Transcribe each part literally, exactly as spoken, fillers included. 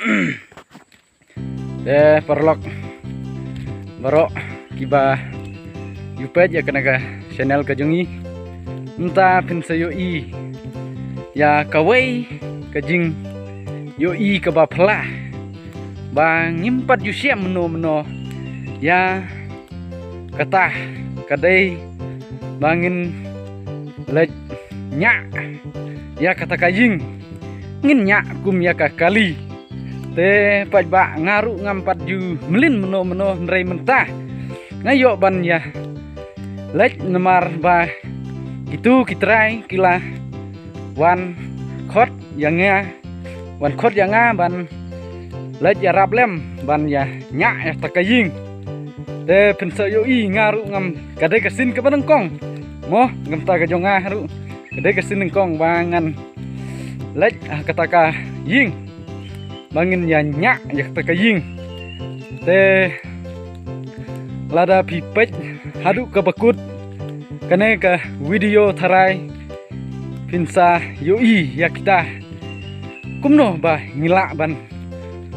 Te paralok baroh kiba ïa peit ïa kane ka channel ka jong ngi, mynta phin sa ïohi ïa kawei ka jingïohi kaba phylla ba ngim pat ju shem mynno mynno ïa kata ka dei ba ngin leit ñiah ïa kata ka ïing, ngin ñiah kum ïa ka kali. Te paidbah, nga ruh ngam pat ju mlien mynno mynno hynrei mynta nga ïoh ban ïa leit namar ba kitu ki trai ki la wan khot ïa nga, wan khot ïa nga ban leit ïarap lem ban ïa ñiah ïa kata ka ïing. Te phin sa ïohi, nga ruh ngam, ka dei ka sien kaba nyngkong mo, ngam ta ka jong nga ruh, ka dei ka sien nyngkong ba ngan leit ha kata ka ïing ba ngin ïa ñiah ïa kata ka ïing. Te lada phi peit haduh kaba kut kane ka video tharai, phin sa ïohi ïa kita kumno ba ngi lah ban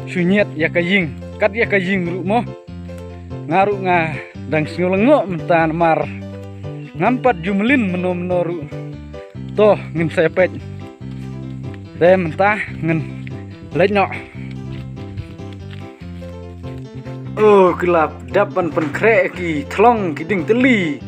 shu ñiah ïa ka ïing, kat ïa ka ïing ruh mo. Nga ruh nga dang sngew lyngngoh mynta namar ngam pat ju mlien mynno mynno ruh. To ngin sa peit. Te mynta ngin leit noh. Oh, ki la dep ban pynkhreh ki thlong ki dieng tylli.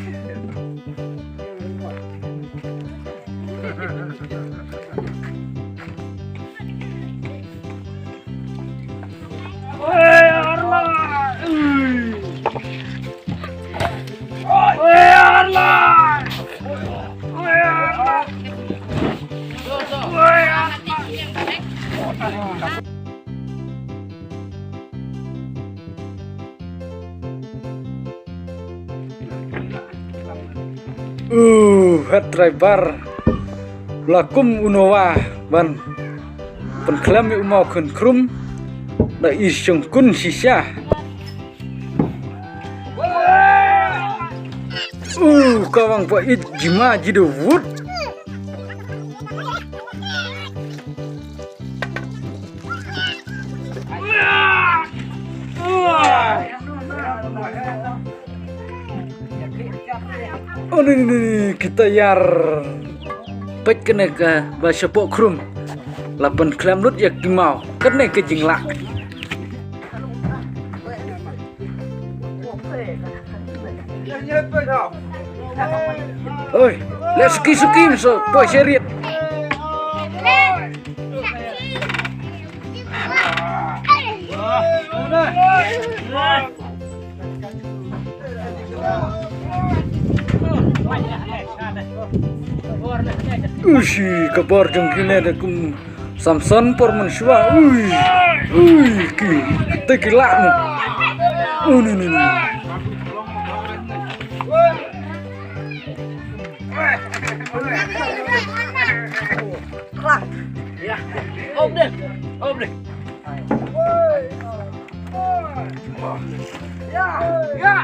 Uh, head driver la kum u Noah ban pynkhlem ïa u maw khun khrum da i shongkun shisha. Uh, ka wang pa it jima ji de wut. Oh, ni, ni, ni, kita ïar. Peit kane kaba shapoh khrum. La pynkhlem lut ïa ki maw. Kane ka jinglah. Oi, leh suki suki, so poi sha riat. Ushi, ka bor jong kine de kum Samson por mynshuwa. Ui, ui, ki, te ki lah mo. Uni, ni, ni. Op deh, op deh. Ya, ya.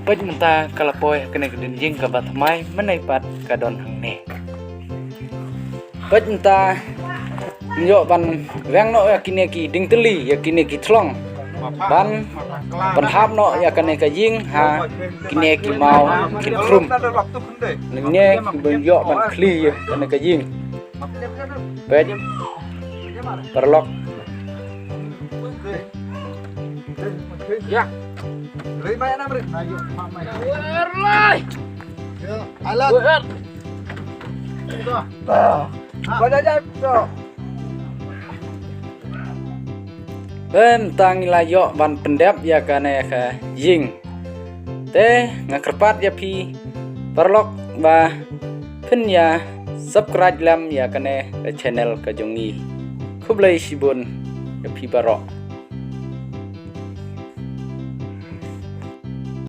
Peit mynta ka la poi ha kane ka dieng jingïaseng kaba thymmai, mynne pat ka don hangne. Peit mynta ngi ïoh ban weng noh ïa kine ki dieng tylli, ïa kine ki thlong ban pynhap noh ïa kane ka ïing ha kine ki maw khun khrum. Ngi ne ki ban ïoh ban khlieh ïa kane ka ïing. Peit paralok. Ya. Lai mai na mrit. Lai. Ya, alat. Pada jam tu. Mynta ngi la ïoh ban pyndep ïa kane ka ïing. Te nga kyrpad ïa phi paralok ba phin ïa subscribe lem ïa kane ka channel ka jong ngi. Khublei shibun ïa phi baroh.